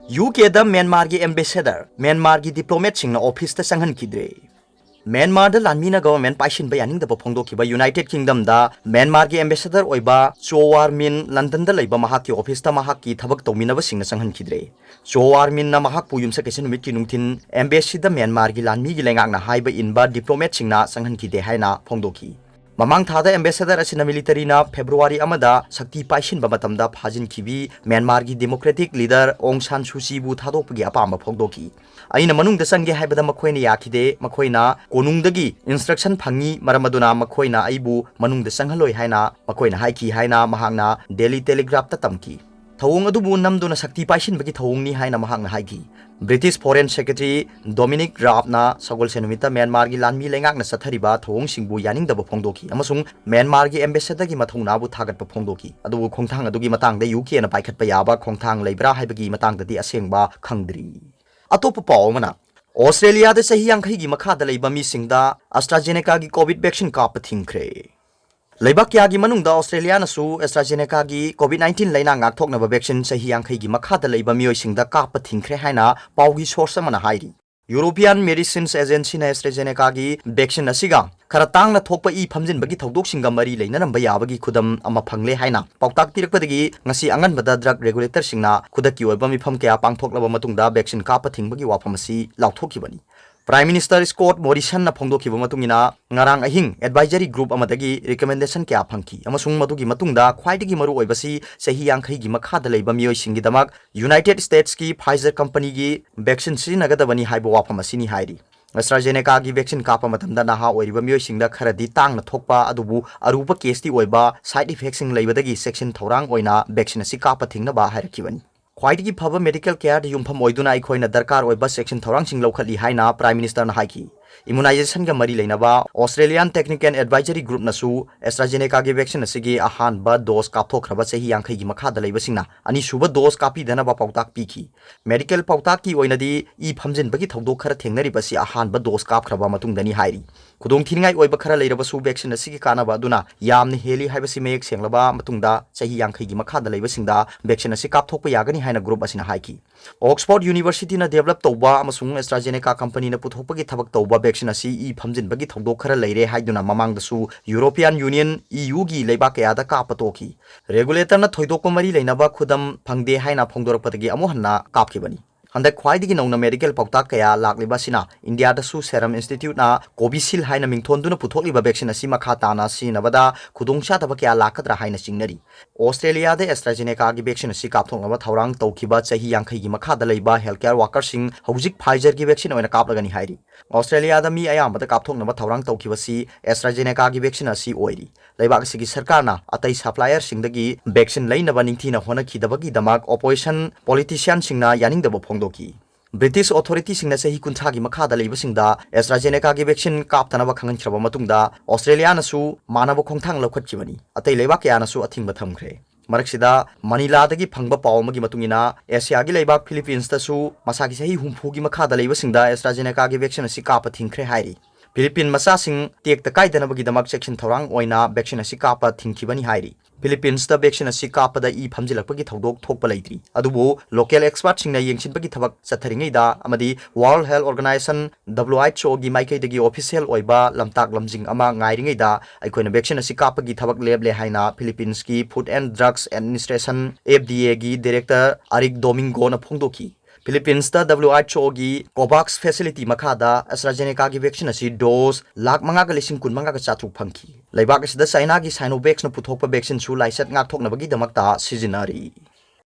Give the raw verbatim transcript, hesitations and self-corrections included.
U ꯀꯦꯗ ꯃ꯭ꯌꯥꯟꯃꯥꯔꯒꯤ ambassador, ꯃ꯭ꯌꯥꯟꯃꯥꯔꯒꯤ ꯗꯤꯄ꯭ꯂꯣꯃꯦꯠꯁꯤꯡꯅ ꯑꯣꯐꯤꯁꯇ ꯆꯪꯍꯟꯈꯤꯗ꯭ꯔꯦ꯫ ꯃ꯭ꯌꯥꯟꯃꯥꯔꯗ ꯂꯥꯟꯃꯤꯅ government ꯄꯥꯏꯁꯤꯟꯕ ꯌꯥꯅꯤꯡꯗꯕ ꯐꯣꯡꯗꯣꯛꯈꯤꯕ United ꯀꯤꯡꯗꯝꯗ ꯃ꯭ꯌꯥꯟꯃꯥꯔꯒꯤ ambassador ꯑꯣꯏꯕ ꯆꯣ ꯋꯥꯔ ꯃꯤꯟ ꯂꯟꯗꯟꯗ ꯂꯩꯕ ꯃꯍꯥꯛꯀꯤ ꯑꯣꯐꯤꯁꯇ ꯃꯍꯥꯛꯀꯤ ꯊꯕꯛ ꯇꯧꯃꯤꯟꯅꯕꯁꯤꯡꯅ ꯆꯪꯍꯟꯈꯤꯗ꯭ꯔꯦ꯫ ꯆꯣ ꯋꯥꯔ ꯃꯤꯟꯅ ꯃꯍꯥꯛꯄꯨ ꯌꯨꯝꯁꯀꯩꯁ ꯅꯨꯃꯤꯠꯀꯤ ꯅꯨꯡꯊꯤꯟ ꯑꯦꯝꯕꯦꯁꯤꯗ ꯃ꯭ꯌꯥꯟꯃꯥꯔꯒꯤ ꯂꯥꯟꯃꯤꯒꯤ ꯂꯩꯉꯥꯛꯅ ꯍꯥꯏꯕ ꯏꯟꯕ ꯗꯤꯄ꯭ꯂꯣꯃꯦꯠꯁꯤꯡꯅ ꯆꯪꯍꯟꯈꯤꯗꯦ ꯍꯥꯏꯅ ꯐꯣꯡꯗꯣꯛꯈꯤ꯫ ꯃꯃꯥꯡ ꯊꯥꯗ ꯑꯦꯝꯕꯦꯁꯦꯗꯔ ꯑꯁꯤꯅ ꯃꯤꯂꯤꯇꯔꯤꯅ ꯐꯦꯕ꯭ꯔꯨꯋꯥꯔꯤ ꯑꯃꯗ ꯁꯛꯇꯤ ꯄꯥꯏꯁꯤꯟꯕ ꯃꯇꯝꯗ ꯐꯥꯖꯤꯟꯈꯤꯕꯤ ꯃ꯭ꯌꯥꯟꯃꯥꯔꯒꯤ ꯗꯦꯃꯣꯀ꯭ꯔꯦꯇꯤꯛ ꯂꯤꯗꯔ ꯑꯣꯡ ꯁꯥꯟ ꯁꯨꯆꯤꯕꯨ ꯊꯥꯗꯣꯛꯄꯒꯤ ꯑꯄꯥꯝꯕ ꯐꯣꯡꯗꯣꯛꯈꯤ꯫ ꯑꯩꯅ ꯃꯅꯨꯡꯗ ꯆꯪꯒꯦ ꯍꯥꯏꯕꯗ ꯃꯈꯣꯏꯅ ꯌꯥꯈꯤꯗꯦ꯫ ꯃꯈꯣꯏꯅ ꯀꯣꯅꯨꯡꯗꯒꯤ ꯏꯟꯁꯇ꯭ꯔꯛꯁꯟ ꯐꯪꯉꯤ, ꯃꯔꯝ ꯑꯗꯨꯅ ꯃꯈꯣꯏꯅ ꯑꯩꯕꯨ ꯃꯅꯨꯡꯗ ꯆꯪꯍꯜꯂꯣꯏ ꯍꯥꯏꯅ ꯃꯈꯣꯏꯅ ꯍꯥꯏꯈꯤ ꯍꯥꯏꯅ ꯃꯍꯥꯛꯅ ꯗꯦꯂꯤ ꯇꯦꯂꯤꯒ꯭ꯔꯥꯐꯇ ꯇꯝꯈꯤ꯫ ꯊꯧꯑꯣꯡ ꯑꯗꯨꯕꯨ ꯅꯝꯗꯨꯅ ꯁꯛꯇꯤ ꯄꯥꯏꯁꯤꯟꯕꯒꯤ ꯊꯧꯑꯣꯡꯅꯤ ꯍꯥꯏꯅ ꯃꯍꯥꯛꯅ ꯍꯥꯏꯈꯤ꯫ ꯕ꯭ꯔꯤꯇꯤꯁ ꯐꯣꯔꯦꯟ ꯁꯦꯀ꯭ꯔꯦꯇꯔꯤ ꯗꯣꯃꯤꯅꯤꯛ ꯔꯥꯕꯅ ꯁꯒꯣꯜꯁꯦꯟ ꯅꯨꯃꯤꯠꯇ ꯃ꯭ꯌꯥꯟꯃꯥꯔꯒꯤ ꯂꯥꯟꯃꯤ ꯂꯩꯉꯥꯛꯅ ꯆꯠꯊꯔꯤꯕ ꯊꯧꯑꯣꯡꯁꯤꯡꯕꯨ ꯌꯥꯅꯤꯡꯗꯕ ꯐꯣꯡꯗꯣꯛꯈꯤ ꯑꯃꯁꯨꯡ ꯃ꯭ꯌꯥꯟꯃꯥꯔꯒꯤ ꯑꯦꯝꯕꯦꯁꯦꯗꯔꯒꯤ ꯃꯊꯧꯅꯥꯕꯨ ꯊꯥꯒꯠꯄ ꯐꯣꯡꯗꯣꯛꯈꯤ꯫ ꯑꯗꯨꯕꯨ ꯈꯣꯡꯊꯥꯡ ꯑꯗꯨꯒꯤ ꯃꯇꯥꯡꯗ ꯌꯨ ꯀꯦꯅ ꯄꯥꯏꯈꯠꯄ ꯌꯥꯕ ꯈꯣꯡꯊꯥꯡ ꯂꯩꯕ꯭ꯔꯥ ꯍꯥꯏꯕꯒꯤ ꯃꯇꯥꯡꯗꯗꯤ ꯑꯁꯦꯡꯕ ꯈꯪꯗ꯭ꯔꯤ꯫ ꯑꯇꯣꯞꯄ ꯄꯥꯎ ꯑꯃꯅ, ꯑꯣꯁꯇ꯭ꯔꯦꯂꯤꯌꯥꯗ ꯆꯍꯤ ꯌꯥꯡꯈꯩꯒꯤ ꯃꯈꯥꯗ ꯂꯩꯕ ꯃꯤꯁꯤꯡꯗ AstraZenecaꯒꯤ ꯀꯣꯚꯤꯗ ꯚꯦꯛꯁꯤꯟ ꯀꯥꯞꯄ ꯊꯤꯡꯈ꯭ꯔꯦ꯫ ꯂꯩꯕꯥꯛ ꯀꯌꯥꯒꯤ ꯃꯅꯨꯡꯗ ꯑꯣꯁꯇ꯭ꯔꯦꯂꯤꯌꯥꯅꯁꯨ AstraZenecaꯒꯤ ꯀꯣꯚꯤꯗ ꯅꯥꯏꯟꯇꯤꯟ ꯂꯩꯅꯥ ꯉꯥꯛꯊꯣꯛꯅꯕ ꯚꯦꯛꯁꯤꯟ ꯆꯍꯤ ꯌꯥꯡꯈꯩꯒꯤ ꯃꯈꯥꯗ ꯂꯩꯕ ꯃꯤꯑꯣꯏꯁꯤꯡꯗ ꯀꯥꯞꯄ ꯊꯤꯡꯈ꯭ꯔꯦ ꯍꯥꯏꯅ ꯄꯥꯎꯒꯤ ꯁꯣꯔꯁ ꯑꯃꯅ ꯍꯥꯏꯔꯤ꯫ ꯌꯨꯔꯣꯄꯤꯌꯥꯟ ꯃꯦꯗꯤꯁꯤꯟꯁ ꯑꯦꯖꯦꯟꯁꯤꯅ AstraZenecaꯒꯤ ꯚꯦꯛꯁꯤꯟ ꯑꯁꯤꯒ ꯈꯔ ꯇꯥꯡꯅ ꯊꯣꯛꯄ ꯏ ꯐꯝꯖꯤꯟꯕꯒꯤ ꯊꯧꯗꯣꯛꯁꯤꯡꯒ ꯃꯔꯤ ꯂꯩꯅꯔꯝꯕ ꯌꯥꯕꯒꯤ ꯈꯨꯗꯝ ꯑꯃ ꯐꯪꯂꯦ ꯍꯥꯏꯅ ꯄꯥꯎꯇꯥꯛ ꯄꯤꯔꯛꯄꯗꯒꯤ ꯉꯁꯤ ꯑꯉꯟꯕꯗ ꯗ꯭ꯔꯒ ꯔꯦꯒꯨꯂꯦꯇꯔꯁꯤꯡꯅ ꯈꯨꯗꯛꯀꯤ ꯑꯣꯏꯕ ꯃꯤꯐꯝ ꯀꯌꯥ ꯄꯥꯡꯊꯣꯛꯂꯕ ꯃꯇꯨꯡꯗ ꯚꯦꯛꯁꯤꯟ ꯀꯥꯞꯄ ꯊꯤꯡꯕꯒꯤ ꯋꯥꯐꯝ ꯑꯁꯤ ꯂꯥꯎꯊꯣꯛꯈꯤꯕꯅꯤ꯫ ꯄ꯭ꯔꯥꯏꯝ ꯃꯤꯅꯤꯁꯇꯔ ꯁ꯭ꯀꯣꯠ ꯃꯣꯔꯤꯁꯟꯅ ꯐꯣꯡꯗꯣꯛꯈꯤꯕ ꯃꯇꯨꯡ ꯏꯟꯅ, ꯉꯔꯥꯡ ꯑꯍꯤꯡ ꯑꯦꯗꯚꯥꯏꯖꯔꯤ ꯒ꯭ꯔꯨꯞ ꯑꯃꯗꯒꯤ ꯔꯤꯀꯃꯦꯟꯗꯦꯁꯟ ꯀꯌꯥ ꯐꯪꯈꯤ ꯑꯃꯁꯨꯡ ꯃꯗꯨꯒꯤ ꯃꯇꯨꯡꯗ ꯈ꯭ꯋꯥꯏꯗꯒꯤ ꯃꯔꯨꯑꯣꯏꯕꯁꯤ ꯆꯍꯤ ꯌꯥꯡꯈꯩꯒꯤ ꯃꯈꯥꯗ ꯂꯩꯕ ꯃꯤꯑꯣꯏꯁꯤꯡꯒꯤꯗꯃꯛ ꯌꯨꯅꯥꯏꯇꯦꯗ ꯁ꯭ꯇꯦꯠꯁꯀꯤ Pfizer ꯀꯝꯄꯅꯤꯒꯤ ꯚꯦꯛꯁꯤꯟ ꯁꯤꯖꯤꯟꯅꯒꯗꯕꯅꯤ ꯍꯥꯏꯕ ꯋꯥꯐꯝ ꯑꯁꯤꯅꯤ ꯍꯥꯏꯔꯤ꯫ AstraZenecaꯒꯤ ꯚꯦꯛꯁꯤꯟ ꯀꯥꯞꯄ ꯃꯇꯝꯗ ꯅꯍꯥ ꯑꯣꯏꯔꯤꯕ ꯃꯤꯑꯣꯏꯁꯤꯡꯗ ꯈꯔꯗꯤ ꯇꯥꯡꯅ ꯊꯣꯛꯄ ꯑꯗꯨꯕꯨ ꯑꯔꯨꯕ ꯀꯦꯁꯇꯤ ꯑꯣꯏꯕ ꯁꯥꯏꯗ ꯏꯐꯦꯛꯁꯤꯡ ꯂꯩꯕꯗꯒꯤ ꯆꯦꯛꯁꯤꯟ ꯊꯧꯔꯥꯡ ꯑꯣꯏꯅ ꯚꯦꯛꯁꯤꯟ ꯑꯁꯤ ꯀꯥꯞꯄ ꯊꯤꯡꯅꯕ ꯍꯥꯏꯔꯛꯈꯤꯕꯅꯤ꯫ ꯈ꯭ꯋꯥꯏꯗꯒꯤ ꯐꯕ ꯃꯦꯗꯤꯀꯦꯜ ꯀꯦꯌꯔꯗ ꯌꯨꯝꯐꯝ ꯑꯣꯏꯗꯨꯅ ꯑꯩꯈꯣꯏꯅ ꯗꯔꯀꯥꯔ ꯑꯣꯏꯕ ꯆꯦꯛꯁꯤꯟ ꯊꯧꯔꯥꯡꯁꯤꯡ ꯂꯧꯈꯠꯂꯤ ꯍꯥꯏꯅ ꯄ꯭ꯔꯥꯏꯝ ꯃꯤꯅꯤꯁꯇꯔꯅ ꯍꯥꯏꯈꯤ꯫ Immunizationꯒ ꯃꯔꯤ ꯂꯩꯅꯕ Australian Technical Advisory Groupꯅꯁꯨ AstraZenecaꯒꯤ vaccine ꯑꯁꯤꯒꯤ ꯑꯍꯥꯟꯕ dose ꯀꯥꯞꯊꯣꯛꯈ꯭ꯔꯕ ꯆꯍꯤ ꯌꯥꯡꯈꯩꯒꯤ ꯃꯈꯥꯗ ꯂꯩꯕꯁꯤꯡꯅ ꯑꯅꯤꯁꯨꯕ dose ꯀꯥꯞꯄꯤꯗꯅꯕ ꯄꯥꯎꯇꯥꯛ ꯄꯤꯈꯤ꯫ Medical ꯄꯥꯎꯇꯥꯛꯀꯤ ꯑꯣꯏꯅꯗꯤ ꯏ ꯐꯝꯖꯤꯟꯕꯒꯤ ꯊꯧꯗꯣꯛ ꯈꯔ ꯊꯦꯡꯅꯔꯤꯕ ꯑꯁꯤ ꯑꯍꯥꯟꯕ dose ꯀꯥꯞꯈ꯭ꯔꯕ ꯃꯇꯨꯡꯗꯅꯤ ꯍꯥꯏꯔꯤ꯫ ꯈꯨꯗꯣꯡꯊꯤꯅꯤꯡꯉꯥꯏ ꯑꯣꯏꯕ ꯈꯔ ꯂꯩꯔꯕꯁꯨ vaccine ꯑꯁꯤꯒꯤ ꯀꯥꯟꯅꯕ ꯑꯗꯨꯅ ꯌꯥꯝꯅ ꯍꯦꯜꯂꯤ ꯍꯥꯏꯕꯁꯤ ꯃꯌꯦꯛ ꯁꯦꯡꯂꯕ ꯃꯇꯨꯡꯗ ꯆꯍꯤ ꯌꯥꯡꯈꯩꯒꯤ ꯃꯈꯥꯗ ꯂꯩꯕꯁꯤꯡꯗ vaccine ꯑꯁꯤ ꯀꯥꯞꯊꯣꯛꯄ ꯌꯥꯒꯅꯤ ꯍꯥꯏꯅ group ꯑꯁꯤꯅ ꯍꯥꯏꯈꯤ꯫ Oxford Universityꯅ develop ꯇꯧꯕ ꯑꯃꯁꯨꯡ AstraZeneca companyꯅ ꯄꯨꯊꯣꯛꯄꯒꯤ ꯊꯕꯛ ꯇꯧꯕ vaccine ꯑꯁꯤ ꯏ ꯐꯝꯖꯤꯟꯕꯒꯤ ꯊꯧꯗꯣꯛ ꯈꯔ ꯂꯩꯔꯦ ꯍꯥꯏꯗꯨꯅ ꯃꯃꯥꯡꯗꯁꯨ European Union, EUꯒꯤ ꯂꯩꯕꯥꯛ ꯀꯌꯥꯗ ꯀꯥꯞꯄ ꯇꯣꯛꯈꯤ꯫ Regulatorꯅ ꯊꯣꯏꯗꯣꯛꯄ ꯃꯔꯤ ꯂꯩꯅꯕ ꯈꯨꯗꯝ ꯐꯪꯗꯦ ꯍꯥꯏꯅ ꯐꯣꯡꯗꯣꯔꯛꯄꯗꯒꯤ ꯑꯃꯨꯛ ꯍꯟꯅ ꯀꯥꯞꯈꯤꯕꯅꯤ꯫ ꯍꯟꯗꯛ ꯈ꯭ꯋꯥꯏꯗꯒꯤ ꯅꯧꯅ medical ꯄꯥꯎꯇꯥꯛ ꯀꯌꯥ ꯂꯥꯛꯂꯤꯕ ꯑꯁꯤꯅ ꯏꯟꯗꯤꯌꯥꯗꯁꯨ Serum Instituteꯅ Covishield ꯍꯥꯏꯅ ꯃꯤꯡꯊꯣꯟꯗꯨꯅ ꯄꯨꯊꯣꯛꯂꯤꯕ vaccine ꯑꯁꯤ ꯃꯈꯥ ꯇꯥꯅ ꯁꯤꯖꯤꯟꯅꯕꯗ ꯈꯨꯗꯣꯡꯆꯥꯗꯕ ꯀꯌꯥ ꯂꯥꯛꯀꯗ꯭ꯔꯥ ꯍꯥꯏꯅ ꯆꯤꯡꯅꯔꯤ꯫ Australiaꯗ AstraZenecaꯒꯤ vaccine ꯑꯁꯤ ꯀꯥꯞꯊꯣꯛꯅꯕ ꯊꯧꯔꯥꯡ ꯇꯧꯈꯤꯕ ꯆꯍꯤ ꯌꯥꯡꯈꯩꯒꯤ ꯃꯈꯥꯗ ꯂꯩꯕ healthcare workerꯁꯤꯡ ꯍꯧꯖꯤꯛ Pfizerꯒꯤ vaccine ꯑꯣꯏꯅ ꯀꯥꯞꯂꯒꯅꯤ ꯍꯥꯏꯔꯤ꯫ Australiaꯗ ꯃꯤ ꯑꯌꯥꯝꯕꯗ ꯀꯥꯞꯊꯣꯛꯅꯕ ꯊꯧꯔꯥꯡ ꯇꯧꯈꯤꯕꯁꯤ AstraZenecaꯒꯤ vaccine ꯑꯁꯤ ꯑꯣꯏꯔꯤ꯫ ꯂꯩꯕꯥꯛ ꯑꯁꯤꯒꯤ ꯁꯔꯀꯥꯔꯅ ꯑꯇꯩ supplierꯁꯤꯡꯗꯒꯤ vaccine ꯂꯩꯅꯕ ꯅꯤꯡꯊꯤꯅ ꯍꯣꯠꯅꯈꯤꯗꯕꯒꯤꯗꯃꯛ opposition politicianꯁꯤꯡꯅ ꯌꯥꯅꯤꯡꯗꯕ ꯐꯣꯡꯗꯣꯛꯈꯤ꯫ British authorityꯁꯤꯡꯅ ꯆꯍꯤ ꯀꯨꯟꯊ꯭ꯔꯥꯒꯤ ꯃꯈꯥꯗ ꯂꯩꯕꯁꯤꯡꯗ AstraZenecaꯒꯤ vaccine ꯀꯥꯞꯇꯅꯕ ꯈꯪꯍꯟꯈ꯭ꯔꯕ ꯃꯇꯨꯡꯗ Australiaꯅꯁꯨ ꯃꯥꯟꯅꯕ ꯈꯣꯡꯊꯥꯡ ꯂꯧꯈꯠꯈꯤꯕꯅꯤ꯫ ꯑꯇꯩ ꯂꯩꯕꯥꯛ ꯀꯌꯥꯅꯁꯨ ꯑꯊꯤꯡꯕ ꯊꯝꯈ꯭ꯔꯦ꯫ ꯃꯔꯛꯁꯤꯗ Maniladaꯒꯤ ꯐꯪꯕ ꯄꯥꯎ ꯑꯃꯒꯤ ꯃꯇꯨꯡ ꯏꯟꯅ, Asiaꯒꯤ ꯂꯩꯕꯥꯛ Philippinesꯇꯁꯨ ꯃꯁꯥꯒꯤ ꯆꯍꯤ ꯍꯨꯝꯐꯨꯒꯤ ꯃꯈꯥꯗ ꯂꯩꯕꯁꯤꯡꯗ AstraZenecaꯒꯤ vaccine ꯑꯁꯤ ꯀꯥꯞꯄ ꯊꯤꯡꯈ꯭ꯔꯦ ꯍꯥꯏꯔꯤ꯫ Philippine ꯃꯆꯥꯁꯤꯡ ꯇꯦꯛꯇ ꯀꯥꯏꯗꯅꯕꯒꯤꯗꯃꯛ ꯆꯦꯛꯁꯤꯟ ꯊꯧꯔꯥꯡ ꯑꯣꯏꯅ vaccine ꯑꯁꯤ ꯀꯥꯞꯄ ꯊꯤꯡꯈꯤꯕꯅꯤ ꯍꯥꯏꯔꯤ꯫ Philippines vaccine ꯑꯁꯤ ꯀꯥꯞꯄꯗ ꯏ ꯐꯝꯖꯤꯜꯂꯛꯄꯒꯤ ꯊꯧꯗꯣꯛ ꯊꯣꯛꯄ ꯂꯩꯇ꯭ꯔꯤ꯫ ꯑꯗꯨꯕꯨ local expertꯁꯤꯡꯅ ꯌꯦꯡꯁꯤꯟꯕꯒꯤ ꯊꯕꯛ ꯆꯠꯊꯔꯤꯉꯩꯗ ꯑꯃꯗꯤ World Health Organization, WHOꯒꯤ ꯃꯥꯏꯀꯩꯗꯒꯤ official ꯑꯣꯏꯕ ꯂꯝꯇꯥꯛ ꯂꯝꯖꯤꯡ ꯑꯃ ꯉꯥꯏꯔꯤꯉꯩꯗ ꯑꯩꯈꯣꯏꯅ vaccine ꯑꯁꯤ ꯀꯥꯞꯄꯒꯤ ꯊꯕꯛ ꯂꯦꯞꯂꯦ ꯍꯥꯏꯅ Philippines Food and Drugs Administration, FDAꯒꯤ director Aric Domingoꯅ ꯐꯣꯡꯗꯣꯛꯈꯤ꯫ Philippines WHOꯒꯤ COVAX facility ꯃꯈꯥꯗ AstraZenecaꯒꯤ vaccine ꯑꯁꯤ dose ꯂꯥꯈ ꯃꯉꯥꯒ ꯂꯤꯁꯤꯡ ꯀꯨꯟꯃꯉꯥꯒ ꯆꯥꯇ꯭ꯔꯨꯛ ꯐꯪꯈꯤ꯫ ꯂꯩꯕꯥꯛ ꯑꯁꯤꯗ Chinaꯒꯤ Sinovacꯅ ꯄꯨꯊꯣꯛꯄ vaccineꯁꯨ ꯂꯥꯏꯆꯠ ꯉꯥꯛꯊꯣꯛꯅꯕꯒꯤꯗꯃꯛꯇ ꯁꯤꯖꯤꯟꯅꯔꯤ꯫